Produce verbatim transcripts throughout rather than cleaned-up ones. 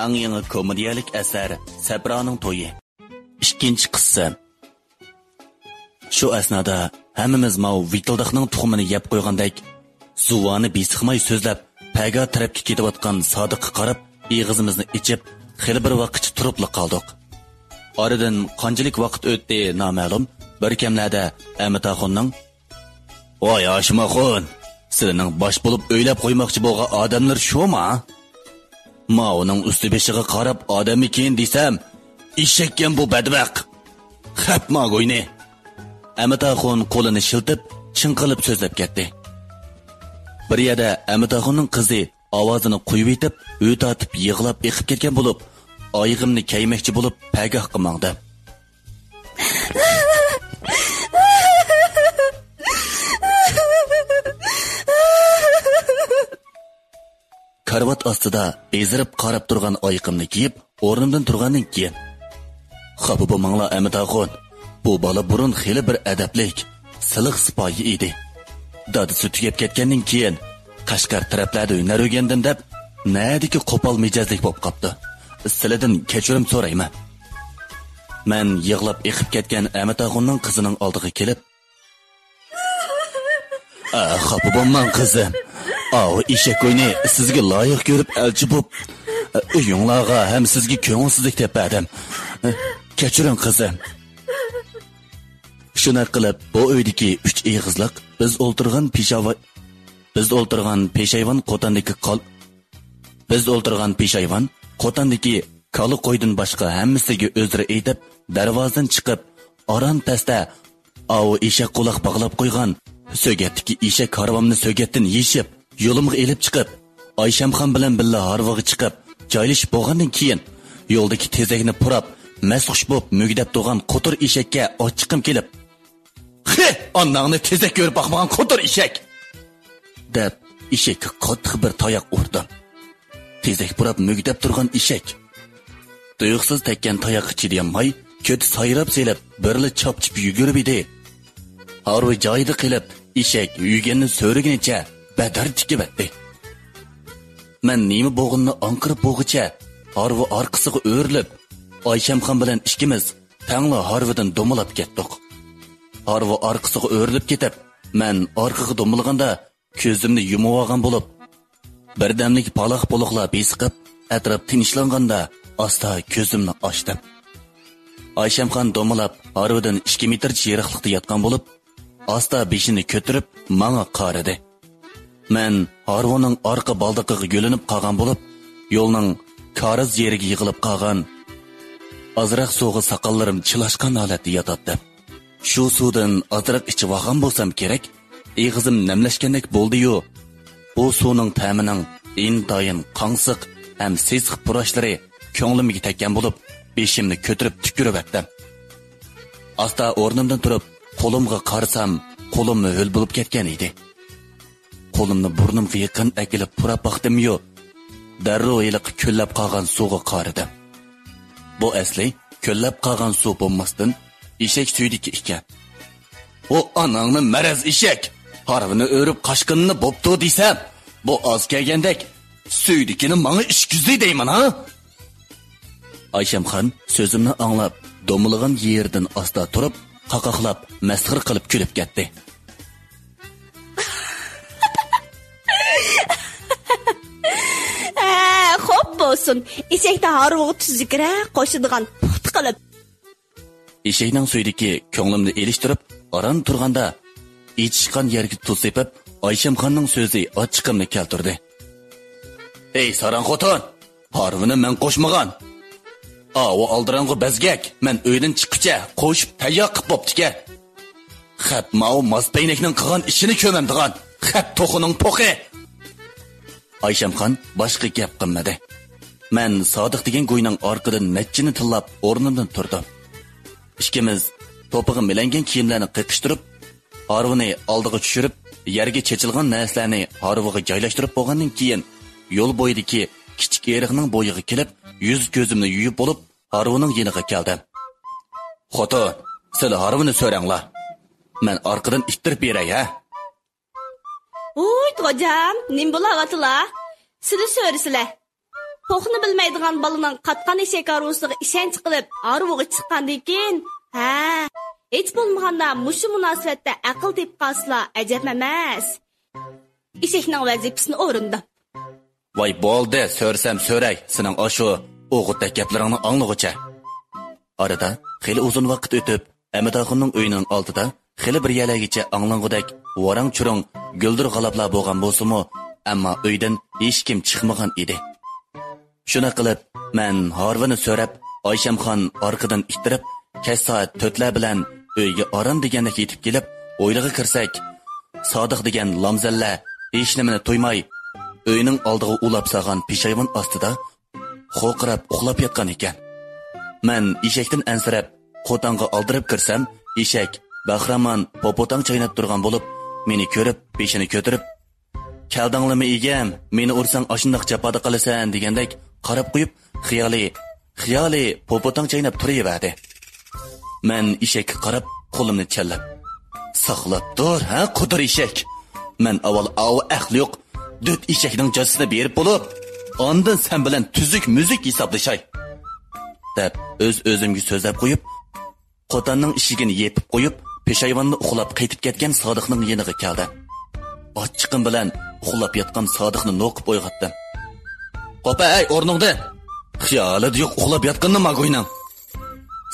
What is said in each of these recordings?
ئەڭ يېڭى كومېدىيەلىك ئەسەر سەپرانىڭ تويى. ئىككىنچى قىسىم. شۇ ئەسنادا ھەممىمىز ماۋۇ ۋىتىلداقنىڭ تۇخۇمىنى يەپ قويغاندەك، زۇۋانى بېسىقماي سۆزلەپ، پەگا تەرەپكە كېتىۋاتقان سادىققا قاراپ، ئېغىزىمىزنى ئېچىپ، خېلى بىر ۋاقىتچە تۇرۇپلا قالدۇق. ئارىدىن قانچىلىك ۋاقىت ئۆتتى نامەلۇم، بىر كەملەردە ئەمىت ئاخۇننىڭ، ۋاي ھاشىم ئاخۇن، سىلىنىڭ باش بولۇپ ئۆيلەپ قويماقچى بولغان ئادەملىرى شۇما؟ ماۋۇنىڭ ئۈستى بېشىغا قاراپ ئادەممىكىن دېسەم، ئېشەككەن بۇ بەدبەخت. خەپ ماگۇينى. ئەمىت ئاخۇن قولىنى شىلتىپ، چىڭقىلىپ سۆزلەپ كەتتى. بىر يەردە ئەمىت ئاخۇننىڭ قىزى ئاۋازىنى قويۇۋېتىپ، ھۆ تارتىپ يىغلاپ ئېقىپ كەتكەن بولۇپ، ئايىغىمنى كەيمەكچى بولۇپ پەگاھقا ماڭدى. كارىۋات ئاستىدا بېزىرىپ قاراپ تۇرغان ئايىقىمنى كىيىپ، ئورنۇمدىن تۇرغاندىن كېيىن، خاپا بولماڭلار، ئەمىت ئاخۇن. بۇ بالا بۇرۇن خېلى بىر ئەدەپلىك، سىلىق سىپايى ئىدى. دادىسى تۈگەپ كەتكەندىن كېيىن، قەشقەر تەرەپلەردە ھۈنەر ئۆگەندىم دەپ، نەدىكى قوپال مىجەزلىك بولۇپ قاپتۇ. سىلىدىن كەچۈرۈم سورايمەن. مەن يىغلاپ ئېقىپ كەتكەن ئەمىت ئاخۇننىڭ قىزىنىڭ ئالدىغا كېلىپ، ئا، خاپا بولماڭ، قىزىم. ئاۋۇ ئېشەك ئوينى سىزگە لايىق كۆرۈپ ئەلچى بوپ، ئۆيۈڭلارغا ھەم سىزگە كۆڭۈلسىزلىك دەپ بەردىم. كەچۈرۈڭ، قىزىم. شۇنداق قىلىپ، بۇ ئۆيدىكى ئۈچ ئېغىزلىق بىز ئولتۇرغان پېشايۋان، بىز ئولتۇرغان پېشايۋان قوتاندىكى قال-، بىز ئولتۇرغان پېشايۋان قوتاندىكى كالا قويدىن باشقا ھەممىسىگە ئۆزرە ئېيتىپ، دەرۋازىدىن چىقىپ، ئاران پەستە ئاۋۇ ئېشەك قۇلاق باغلاپ قويغان سۆگەتتىكى ئېشەك ھارۋامنى سۆگەتتىن يېشىپ، يولۇمغا ئېلىپ چىقىپ، ئايشەمخان بىلەن بىللە ھارۋىغا چىقىپ، جايلىشىپ بولغاندىن كېيىن، يولدىكى تېزەكنى پۇراپ، مەستخۇش بولۇپ مۈگدەپ تۇرغان قوتۇر ئېشەككە ئاچچىقىم كېلىپ، خې، ئاناڭنى تېزەك كۆرۈپ باقمىغان قوتۇر ئېشەك! دەپ، ئېشەككە قاتتىق بىر تاياق ئۇردۇم. تېزەك پۇراپ مۈگدەپ تۇرغان ئېشەك تۇيۇقسىز تەگكەن تاياققا چىدىيالماي، كۆتى سايراپ سېلىپ، بىرلا چاپچىپ يۈگۈرۈپ ئىدى. ھارۋا جايىدا قېلىپ، ئېشەك يۈگەننى سۆرىگىنىچە بەدەر تىكىۋەتتى. مەن نېمە بولغىنىنى ئاڭقىرىپ بولغۇچە، ھارۋا ئارقىسىغا ئۆرۈلۈپ، ئايشەمخان بىلەن ئىككىمىز تەڭلا ھارۋىدىن دومىلاپ كەتتۇق. ھارۋا ئارقىسىغا ئۆرۈلۈپ كېتىپ، مەن ئارقىغا دومىلىغاندا، كۆزۈمنى يۇمۇۋالغان بولۇپ، بىردەملىك پالاق-پۇلۇقلار بېسىقىپ، ئەتراپ تىنچلانغاندا، ئاستا كۆزۈمنى ئاچتىم. ئايشەمخان دومىلاپ، ھارۋىدىن ئىككى مېتىرچە يىراقلىقتا ياتقان بولۇپ، ئاستا بېشىنى كۆتۈرۈپ، ماڭا قارىدى. مەن ھارۋىنىڭ ئارقا بالدىقىغا يۆلىنىپ قالغان بولۇپ، يولنىڭ كارىز يېرىگە يىغىلىپ قالغان، ئازراق سۇغا ساقاللىرىم چىلاشقان ھالەتتە ياتاتتىم. شۇ سۇدىن ئازراق ئىچىۋالغان بولسام كېرەك، ئېغىزىم نەملەشكەندەك بولدى-يۇ. بۇ سۇنىڭ تەمىنىڭ ئىنتايىن قاڭسىق ھەم سېسىق پۇراشلىرى كۆڭلۈمگە تەگكەن بولۇپ، بېشىمنى كۆتۈرۈپ تۈكۈرۈۋەتتىم. ئاستا ئورنۇمدىن تۇرۇپ، قولۇمغا قارىسام، قولۇم ھۆل بولۇپ كەتكەن ئىدى. قولۇمنى بۇرنۇمغا يېقىن ئەكېلىپ پۇراپ باقتىممۇ، دەررۇ ھېلىقى كۆللەپ قالغان سۇغا قارىدىم. بۇ ئەسلى كۆللەپ قالغان سۇ بولماستىن، ئېشەك سۈيدۈكى ئىكەن. ۋو ئاناڭنى مەرەز ئېشەك! ھارۋىنى ئۆرۈپ قاچقىنىنى بوپتۇ دېسەم، بۇ ئاز كەلگەندەك، سۈيدۈكىنى ماڭا ئىچكۈزدى دەيمەن ھا! ئايشەمخان سۆزۈمنى ئاڭلاپ، دومىلىغان يېرىدىن ئاستا تۇرۇپ، قاقاقلاپ، مەسخىرە قىلىپ كۈلۈپ كەتتى. ھە، خوپ بولسۇن. ئېشەكتە ھارۋىغا تۇز زىكرە قوشىدىغان پۇختا قىلىپ. ئېشەكنىڭ سۈيدۈكى كۆڭلۈمنى ئېلىشتۇرۇپ، ئاران تۇرغاندا، ئېچىشقان يەرگە تۇز سېپىپ، ئايشەمخاننىڭ سۆزى ئاچچىقىمنى كەلتۈردى. ئەي ساراڭ خوتۇن! ھارۋىنى مەن قوشمىغان. ئاۋۇ ئالدىراڭغۇ بەزگەك، مەن ئۆيدىن چىققۇچە قوشۇپ تەييار قىپ بوپتىكەن. خەپ ماۋۇ ماس پەينەكنىڭ قىلغان ئىشىنى كۆمەمدىغان. خەپ توخۇنىڭ پوقى. ئايشەمخان باشقا گەپ قىلمىدى. مەن سادىق دېگەن گۇينىڭ ئارقىدىن نەچچىنى تىللاپ ئورنۇمدىن تۇردۇم. ئىككىمىز توپىغا مىلەنگەن كىيىملەرنى قېقىشتۇرۇپ، ھارۋىنى ئالدىغا چۈشۈرۈپ، يەرگە چېچىلغان نەرسىلەرنى ھارۋىغا جايلاشتۇرۇپ بولغاندىن كېيىن، يول بويىدىكى كىچىك ئېرىقنىڭ بويىغا كېلىپ، يۈز كۆزۈمنى يۇيۇپ بولۇپ، ھارۋىنىڭ يېنىغا كەلدىم. خوتۇن، سىلە ھارۋىنى سۆرەڭلار. مەن ئارقىدىن ئىتتىرىپ بېرەي ھە. ھۇي، غوجام، نېمە بولاۋاتىلا؟ سىلە سۆرىسىلە. پوقنى بىلمەيدىغان بالىنىڭ قاتقان ئېشەك ھارۋىسىغا ئىشەنچ قىلىپ، ھارۋىغا چىققاندىن كېيىن، ھە، ھېچ بولمىغاندا مۇشۇ مۇناسىۋەتتە ئەقىل تېپىپ قالسىلا ئەجەب ئەمەس. ئېشەكنىڭ ۋەزىپىسىنى ئورۇنداپ. ۋاي، بولدى، سۆرىسەم سۆرەي، سېنىڭ ئاشۇ ئوغۇتتەك گەپلىرىڭنى ئاڭلىغۇچە. ئارىدا خېلى ئۇزۇن ۋاقىت ئۆتۈپ، ئەمىت ئاخۇننىڭ ئۆيىنىڭ ئالدىدا خېلى بىر يەرلەرگىچە ئاڭلانغۇدەك ۋاراڭ-چۇرۇڭ، گۈلدۈر-غالاپلار بولغان بولسىمۇ، ئەمما ئۆيدىن ھېچكىم چىقمىغان ئىدى. شۇنداق قىلىپ، مەن ھارۋىنى سۆرەپ، ئايشەمخان ئارقىدىن ئىتتىرىپ، كەچ سائەت تۆتلەر بىلەن ئۆيگە ئاران دېگەندەك يېتىپ كېلىپ، ھويلىغا كىرسەك، سادىق دېگەن لامزەللە ھېچنېمىنى تۇيماي، ئۆينىڭ ئالدىغا ئۇلاپ سالغان پېشايۋان ئاستىدا خوقىراپ ئۇخلاپ ياتقان ئىكەن. مەن ئېشەكتىن ئەنسىرەپ، قوتانغا ئالدىراپ كىرسەم، ئېشەك بەخىرامان پوپوتاڭ چايناپ تۇرغان بولۇپ، مېنى كۆرۈپ، بېشىنى كۆتۈرۈپ، «كەلدىڭلىمۇ ئىگەم، مېنى ئۇرساڭ ئاشۇنداق جاپادا قالىسەن» دېگەندەك قاراپ قويۇپ، خىيالىي، خىيالىي پوپوتاڭ چايناپ تۇرۇۋەردى. مەن ئېشەككە قاراپ، قولۇمنى چەنلەپ، «ساقلاپ تۇر، ھە، قۇدۇر ئېشەك! مەن ئاۋۋال ئاۋۇ ئەقلى يوق دۆت ئېشەكنىڭ جازىسىنى بېرىپ بولۇپ، ئاندىن سەن بىلەن تۈزۈك-مۈزۈك ھېسابلىشاي» دەپ، ئۆز-ئۆزۈمگە سۆزلەپ قويۇپ، قوتاننىڭ ئىشىكىنى يېپىپ قويۇپ، پېشايۋاندا ئۇخلاپ قېتىپ كەتكەن سادىقنىڭ يېنىغا كەلدىم. ئاچچىقىم بىلەن ئۇخلاپ ياتقان سادىقنى نوقۇپ ئويغاتتىم. «قوپە، ئەي، ئورنۇڭدىن! خىيالىدا يوق ئۇخلاپ ياتقىنىنى ماگۇينىڭ!»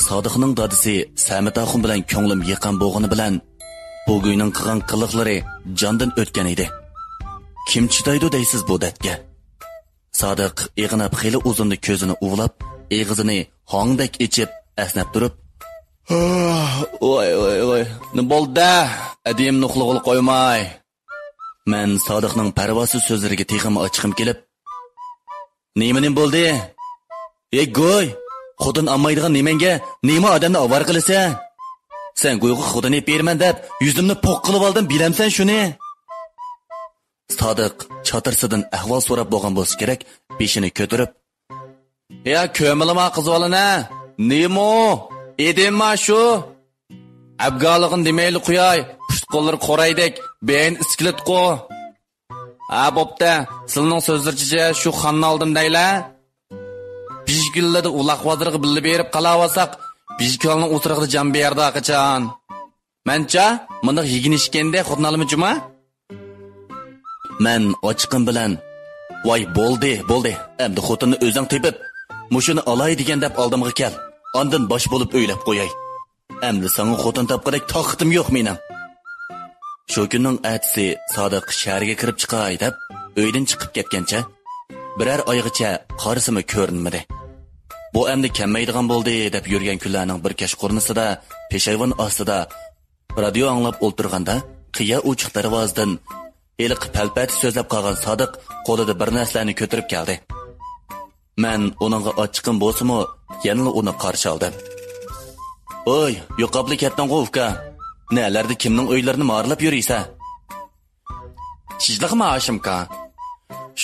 سادىقنىڭ دادىسى سەمەت ئاخۇن بىلەن كۆڭلۈم يېقىن بولغىنى بىلەن، بۇ گۇينىڭ قىلغان قىلىقلىرى جاندىن ئۆتكەن ئىدى. كىم چىدايدۇ دەيسىز بۇ دەردكە؟ سادىق ئېغىناپ خېلى ئۇزۇندا كۆزىنى ئۇۋىلاپ، ئېغىزىنى ھاڭدەك ئېچىپ، ئەسنەپ تۇرۇپ، «ۋاي، ۋاي، ۋاي، نېمە بولدى؟ ئەدىيىمنى ئۇخلىغىلى قويماي.» مەن سادىقنىڭ پەرۋاسىز سۆزلىرىگە تېخىمۇ ئاچچىقىم كېلىپ، «نېمە، نېمە بولدى؟ ئەي گۇي، خوتۇن ئالمايدىغان نېمەڭگە نېمە ئادەمنى ئاۋارە قىلىسەن؟ سەن گۇيغا خوتۇن ئېلىپ بېرىمەن دەپ يۈزۈمنى پوق قىلىۋالدىڭ، بىلەمسەن شۇنى؟» سادىق چاتىرىسىدىن ئەھۋال سوراپ بولغان بولسا كېرەك، بېشىنى كۆتۈرۈپ، «يا، كۆرمىلىما قىز بالىنى؟ نېمە ئۇ؟ ئېدىمما شۇ؟ ئەبگالىغىن دېمەيلى قوياي، پۇت-قوللىرى قورايدەك، بەينى ئىسكىلىتقۇ. ھە، بوپتە، سىلىنىڭ سۆزلىرىچە شۇ خاننى ئالدىم دەيلە. بىژ كۈنلىرىدە ئۇلاغ بازىرىغا بىللە بېرىپ قالاۋالساق، بىژ كالىنىڭ ئوسىرىقىدا جان بېرەردە قاچان. مەنچە، مۇنداق يېگىن ئىچكەندە خوتۇن ئالىمەن جۇما.» مەن ئاچچىقىم بىلەن، «ۋاي، بولدى، بولدى، ئەمدى خوتۇننى ئۆزۈڭ تېپىپ، مۇشۇنى ئالاي دېگەن دەپ ئالدىمغا كەل، ئاندىن باش بولۇپ ئۆيلەپ قوياي. ئەمدى ساڭا خوتۇن تاپقۇدەك تاقىتىم يوق مېنىڭ.» شۇ كۈننىڭ ئەتىسى سادىق شەھەرگە كىرىپ چىقاي دەپ، ئۆيدىن چىقىپ كەتكەنچە، بىرەر ئايغىچە قارىسىمۇ كۆرۈنمىدى. بۇ ئەمدى كەلمەيدىغان بولدى دەپ يۈرگەن كۈنلەرنىڭ بىر كەچقۇرۇنىسىدا پېشايۋان ئاستىدا رادىيو ئاڭلاپ ئولتۇرغاندا، قىيا ئوچۇق دەرۋازىدىن ھېلىقى پەلپەتە سۆزلەپ قالغان سادىق قولىدا بىر نەرسىلەرنى كۆتۈرۈپ كەلدى. مەن ئۇنىڭغا ئاچچىقىم بولسىمۇ، يەنىلا ئۇنى قارشى ئالدىم. «ھوي، يوقاپلا كەتتىڭغۇ، ئۇكا؟ نەلەردە كىمنىڭ ئۆيلىرىنى مارىلاپ يۈرىسەن؟» «چىجلىقما، ھاشىمكا؟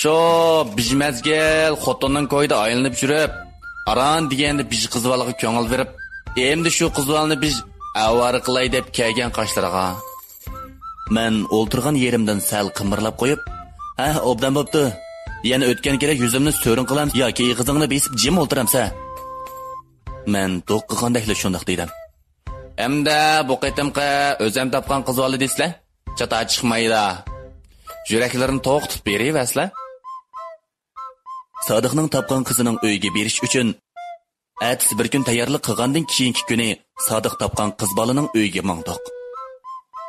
شۇ بىژ مەزگىل خوتۇننىڭ كويىدا ئايلىنىپ يۈرۈپ، ئاران دېگەندە بىژ قىز بالىغا كۆڭۈل بېرىپ، ئەمدى شۇ قىز بالىنى بىژ ئاۋارە قىلاي دەپ كەلگەن قاشلىرىغا.» مەن ئولتۇرغان يېرىمدىن سەل قىمىرلاپ قويۇپ، «ھە، ئوبدان بوپتۇ. يەنە ئۆتكەن كېرەك يۈزۈمنى سۆرۈن قىلامسەن ياكى ئېغىزىڭنى بېسىپ جىم ئولتۇرامسەن؟» مەن دوق قىلغاندەكلا شۇنداق دېدىم. «ئەمدى بۇ قېتىمقى ئۆزۈم تاپقان قىز بالا دېسىلە، چاتا چىقمايلا. يۈرەكلىرىنى توختىتىپ بېرىۋەرسىلە.» سادىقنىڭ تاپقان قىزىنىڭ ئۆيىگە بېرىش ئۈچۈن ئەتىسى بىر كۈن تەييارلىق قىلغاندىن كېيىنكى كۈنى سادىق تاپقان قىز بالىنىڭ ئۆيىگە ماڭدۇق.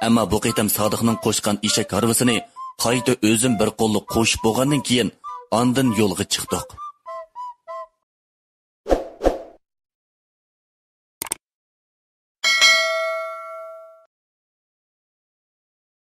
ئەمما بۇ قېتىم سادىقنىڭ قوشقان ئېشەك ھارۋىسىنى قايتا ئۆزۈم بىر قوللۇق قوشۇپ بولغاندىن كېيىن ئاندىن يولغا چىقتۇق.